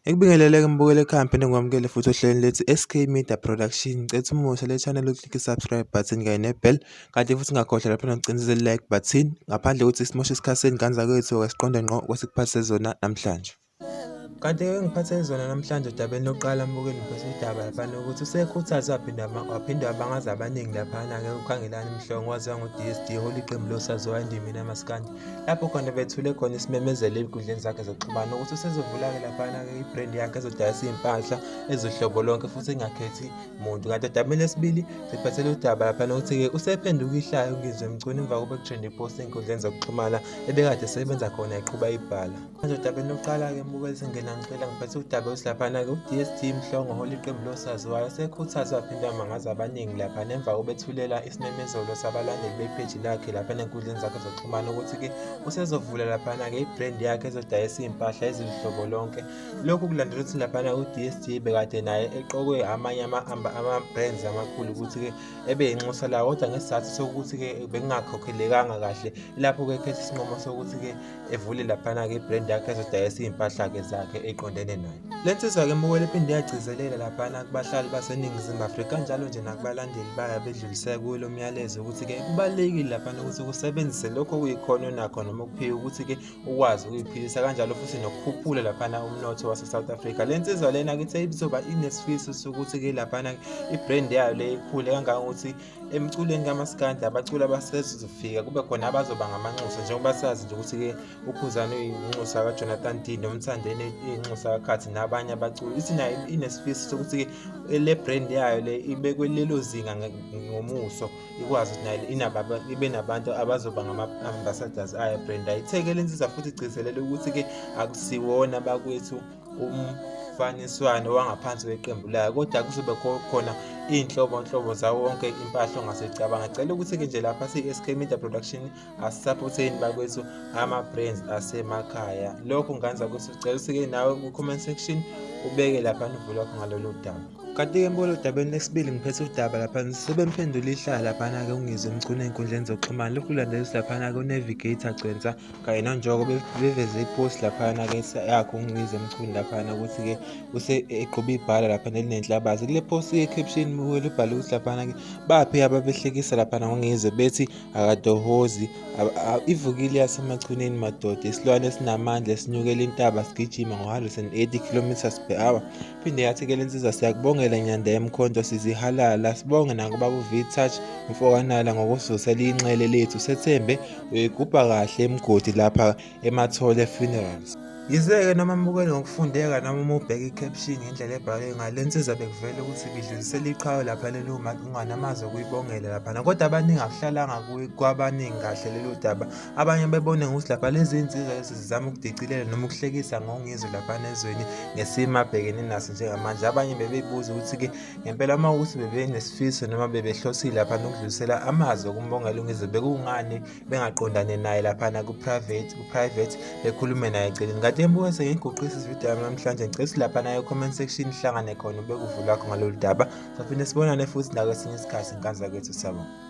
Ngikubingelele-ke mbukeli ekhaya ngiphinde ngikwamukele futhi ohlelweni lethu SK Media Production. Ngicela umusha le channel uclick i-subscribe button kanye ne-bell, kanti futhi ungakhohlwa lapho nokucinisa i-like button. Ngaphandle kokuthi simoshe isikhathi sezingane zakwethu, ake siqonde ngqo kwesikuphathise zona namhlanje. Kanti-ke engiphathele zona namhlanje odabeni lokuqala mbukeli, ngiphethe udaba laphana ukuthi usekhuthaze waphinde waphinde wabangaza abaningi laphana-ke uKhangelani Mhlongo waziwa ngo-D_S_D ehola iqembu losaziwayo endimeni yamaskandi, lapho khona bethule khona isimemezelo ey'nkundleni zakhe zokuxhumana ukuthi usezovula-ke laphana-ke i-brand yakhe ezodayisa iy'mpahla ezohlobo lonke futhi engakhethi muntu. Kanti odabeni lesibili siphathele udaba laphana ukuthi-ke usephenduka ihlaya uNgizwe Mchunu emva kokuba kutrend ipost ey'nkundleni zokuxhumana ebekade esebenza khona eqhuba ibhala. Manje odabeni lokuqala-ke mbukeli singena ngicela ngiphethe udaba ukuthi laphana-ke u-D_S_D Mhlongo ohola iqembu losaziwayo usekhuthaze waphinde wamangaza abaningi laphana emva kokubethulela isimemezelo sabalandeli bepheji lakhe laphana enkundleni zakhe zokuxhumana ukuthi-ke usezovula laphana-ke i-brand yakhe ezodayisa iy'mpahla eziluhlobo lonke. Lokhu kulandela ukuthi laphana u-D_S_D bekade naye eqokwe amanye ama-brands amakhulu ukuthi-ke ebe yinxusa lawo, kodwa ngesizathu sokuthi-ke bekungakhokhelekanga kahle lapho-ke ekhetha isinqumo sokuthi-ke evule laphana-ke i-brand yakhe ezodayisa iy'mpahla-ke zakhe eqondene naye. Le nsizwa-ke mbukeli iphinde yagcizelela laphana kubahlali baseNingizimu Afrika kanjalo nje nakubalandeli bayo bedlulisela kuyo lo myalezo ukuthi-ke kubalulekile laphana ukuthi usebenzise lokho okuyikhono onakho noma okuphiwe ukuthi-ke ukwazi ukuyiphilisa kanjalo futhi nokukhuphula laphana umnotho wase-South Africa. Le nsizwa lena-ke ithe izoba inesifiso sokuthi-ke laphana i-brand yayo le ikhule kangangokuthi emculweni kamaskandi abaculi abasezofika kube khona abazoba ngamanxusa, njengoba sazi nje ukuthi-ke uKhuzani uyinxusa kaJonathan D noMthandeni uyinxusa kaKhathi nabanye abaculi. Ithi nayo inesifiso sokuthi-ke le brand yayo le ibekwe lelo zinga ngomuso, ikwazi ukuthi nayo ibe nabantu abazoba ngama-ambassadors ayo brand. Ayitheke le nsizwa futhi igcizelele ukuthi-ke akusiwona bakwethu umfaniswano wangaphansi kweqembu layo, kodwa kuzobe khona iy'nhlobonhlobo zawo wonke impahla ongasecabanga. Cela ukuthi-ke nje lapha siyi-S_K Media Production asisaphotheni bakwethu ama-brands asemakhaya. Lokho kungenza ukuthi ucela ukuthi-ke nawe ku-comment section ubeke laphana uvo lwakho ngalolu daba. Kanti-ke mbukeli odabeni lesibili ngiphethe udaba laphana sebemphendula ihlaya laphana-ke uNgizwe Mchunu ey'nkundleni zokuxhumana. Lokhu kulandela ukuthi laphana-ke uNavigator Gcwensa kanye noNjoko beveze ipost laphana-ke yakhe uNgizwe Mchunu laphana ukuthi-ke use eqhuba ibhala laphana elinenhlabathi. Kule post ye-caption mbukeli ubhale ukuthi laphana-ke baphi ababehlekisa laphana ngoNgizwe bethi akatohozi, ivukile yaseMachuneni madoda, isilwane esinamandla esinyukela intaba sigijima ngo-180 kilometres per hour. Phinde yathi-ke le nsizwa siyakubongela Nyanda yemkhonto sizihalala, sibonge nakubaba uV-Touch mfokanala ngokusivusela inxele lethu, sethembe uyigubha kahle imigodi lapha eMathole Funerals. Yize-ke noma mbukeli ngokufundeka noma uma ubheka i-caption ngendlela ebhalwe ngayo, le nsizwa bekuvele ukuthi ibidlulisela iqhawe lapha leli unganamazwi okuyibongela laphana, kodwa abaningi akuhlalanga kwabaningi kahle lolu daba. Abanye bebone ngokuthi lapha lezi nsizwa lezi zizama ukudicilela noma ukuhlekisa ngoNgizwe laphana ezweni ngesimo abhekene naso njengamanje. Abanye bebebuza ukuthi-ke ngempela uma ukuthi bebenesifiso noma bebehlosile laphana ukudlulisela amazwi okumbongela uNgizwe, bekungani bengaqondane naye laphana ku-private ku-private bekhulume naye eceleni. Kanti embuke sengiguqisa ividiyo yami namhlanje, ngicela ukuthi lapha nayo comment section ihlangane khona ubeke uvo lwakho ngalolu daba. Saphinde sibonane futhi nakwesinye isikhathi, nkanza kwethu, siyabonga.